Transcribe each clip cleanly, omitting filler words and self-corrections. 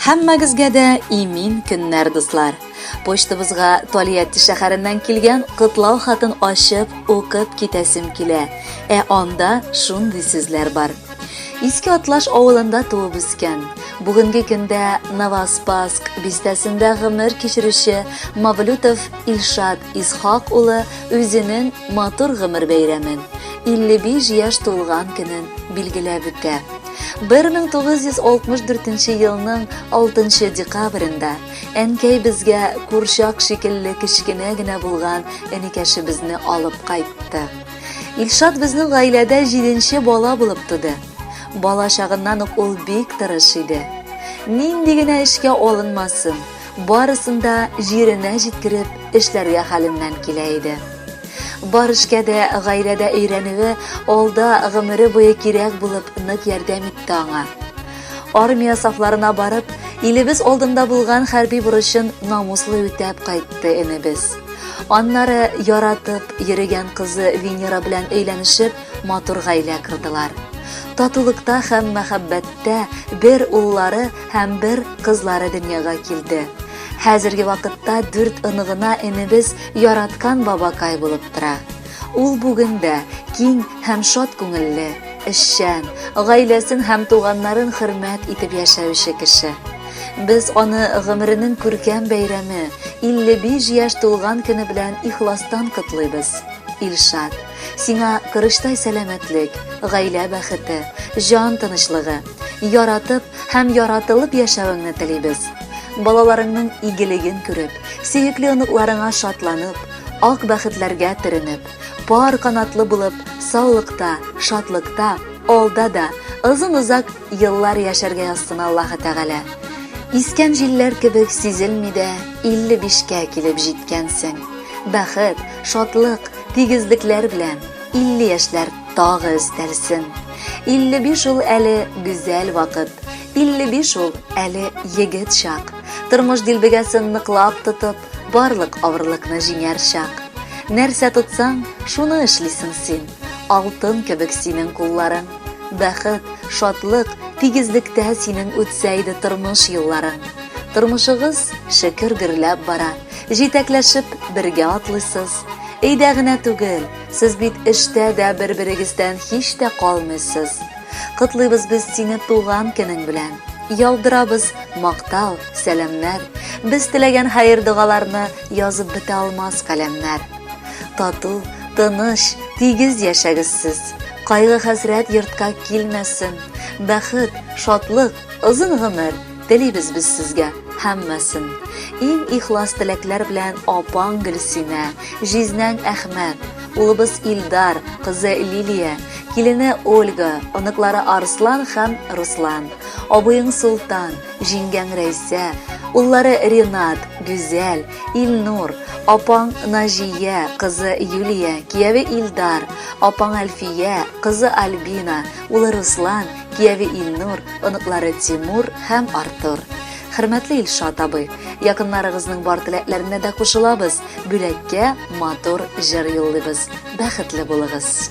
Һәммәгезгә дә имин көннәр, дуслар! Почтабызга Тольятти шәһәреннән килгән котлау хатын ачып, укып китәсем килә. Ә анда шундый сүзләр бар. Иске Атлаш авылында туып үскән, бүгенге көндә Новоспасск бистәсендә гомер кичерүче Мавлютов Илшат Исхак улы үзенең матур гомер бәйрәмен, 55 яшь тулган көнен билгеләп үтә. 1964 елның 6 декабрендә әнкәй безгә курчак шикелле кечкенә генә булган энекәшебезне алып кайтты. Илшат безнең гаиләдә җиденче бала булып туды. Бала чагыннан ук ул бик тырыш иде. Нинди генә эшкә алынмасын, барысын да җиренә җиткереп эшләргә хәленнән килә иде. Бар эшкә дә гаиләдә өйрәнүе алда гомере буе кирәк булып нык ярдәм итте аңа. Армия сафларына барып, илебез алдында булган хәрби бурычын намуслы үтәп кайтты энебез. Аннары яратып йөрегән кызы Венера белән өйләнешеп, матур гаилә кордылар. Татулыкта һәм мәхәббәттә бер уллары һәм бер кызлары дөньяга килде. Хәзерге вакытта дүрт оныгына энебез яраткан бабакай булып тора. Ул бүген дә киң һәм шат күңелле, эшчән, гаиләсен һәм туганнарын хөрмәт итеп яшәүче кеше. Без аны гомеренең күркәм бәйрәме, 55 яшь тулган көне белән ихластан котлыйбыз. Илшат, сиңа корычтай сәламәтлек, гаилә бәхете, җан тынычлыгы, яратып һәм яратылып яшәвеңне телибез. Балаларыңның игелеген күреп, сөекле оныкларыңа шатланып, ак бәхетләргә төренеп, пар канатлы булып, саулыкта, шатлыкта, алда да озын-озак еллар яшәргә язсын Аллаһы Тәгалә. Искән җилләр кебек сизелми дә 55-кә килеп җиткәнсең. Бәхет, шатлык, тигезлекләр белән 50 яшьләр тагы өстәлсен. 55 ул әле гүзәл вакыт. 55 ул әле егет чак. Тормыш дилбегәсен ныклап тотып, барлык авырлыкны җиңәр чак. Нәрсә тотсаң, шуны эшлисең син. Алтын кебек синең кулларың. Бәхет, шатлык, тигезлектә синең үтсә иде тормыш юлларың. Тормышыгыз шөкер гөрләп бара. Җитәкләшеп бергә атлыйсыз. Өйдә генә түгел, сез бит эштә дә бер-берегездән һич тә калмыйсыз. Котлыйбыз без сине туган көнең белән. Яудырабыз мактау, сәламнәр. Без теләгән хәер-догаларны язып бетә алмас каләмнәр. Тату, тыныч, тигез яшәгез сез. Кайгы-хәсрәт йортка килмәсен. Бәхет, шатлык, озын гомер телибез без сезгә һәммәсен. Иң ихлас теләкләр белән апаң Гөлсинә, җизнәң Әхмәт, улыбыз Илдар, кызы Лилия, килене Ольга, оныклары Арслан һәм Руслан, абыең Солтан, җиңгәң Рәйсә, уллары Ренат, Гүзәл, Илнур, апаң Наҗия, кызы Юлия, кияве Илдар, апаң Әлфия, кызы Альбина, улы Руслан, кияве Илнур, оныклары Тимур һәм Артур. Хөрмәтле Илшат абый, якыннарыгызның бар теләкләренә дә кушылабыз, бүләккә матур җыр юллыйбыз. Бәхетле булыгыз!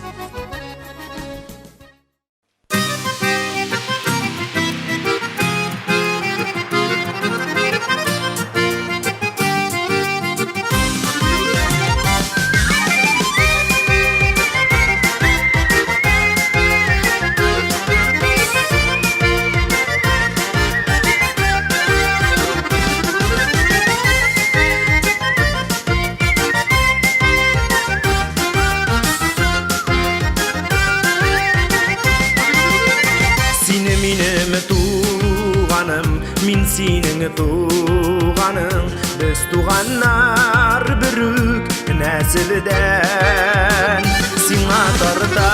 Сине минем туганым, мин синең туганың, без туганнар берүк нәселдән. Сиңа тарта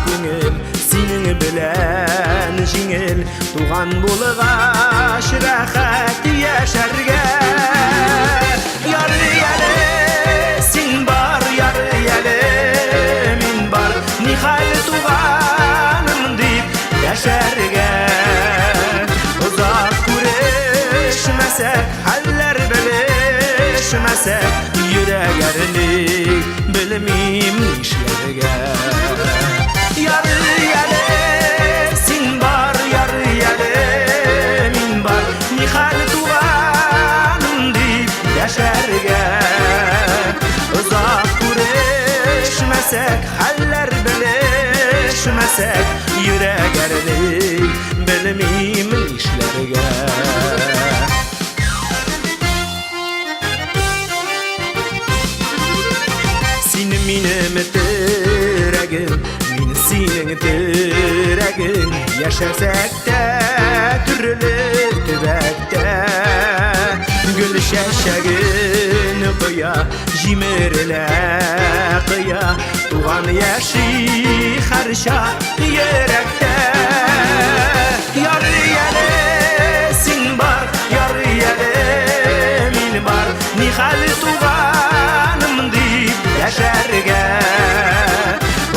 күңел, синең белән җиңел, туган булгач рәхәт яшәргә. Ярый әле син бар, ярый әле мин бар, нихәл туганым дип яшәргә. Озак күрешмәсәк, хәлләр белешмәсәк, йөрәк әрни, белмим нишләргә. Ярый әле син бар, ярый әле мин бар, ни дәшәргә. Озак күрешмәсәк, хәлләр белешмәсәк, йөрәк әрни, белмим нишләргә. Син минем терәгем, мин синең терәгең. Яшәсәк тә төрле төбәктә, гөл чәчәген коя, җимерелә кыя, туган яши һәрчак йөрәктә. Ярый әле син бар, ярый әле мин бар, нихәл туганым дип яшәргә.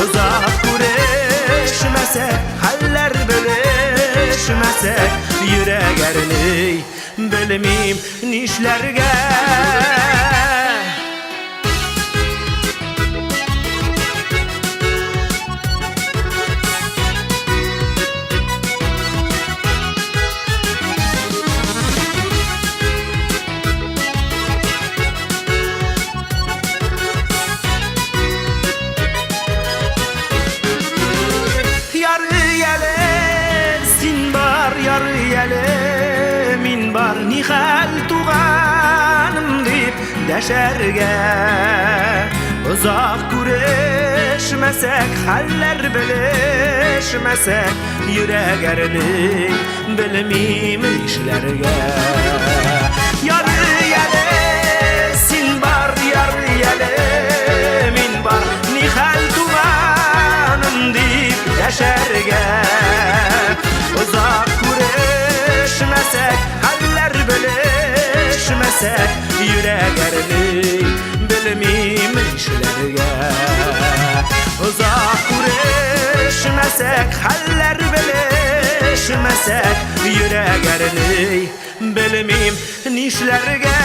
Озак күрешмәсәк, хәлләр белешмәсәк, йөрәк әрни, белмим нишләргә. Ярый әле син бар, ярый әле мин бар, нихәл туганым дип дәшәргә. Озак күрешмәсәк, хәлләр белешмәсәк, йөрәк әрни, белмим нишләргә. Ярый әле син бар, ярый әле мин бар, нихәл туганым дип дәшәргә. Озак күрешмәсәк, хәлләр белешмәсәк, йөрәк әрни, белмим нишләргә. Озак күрешмәсәк, хәлләр белешмәсәк, йөрәк әрни, белмим нишләргә.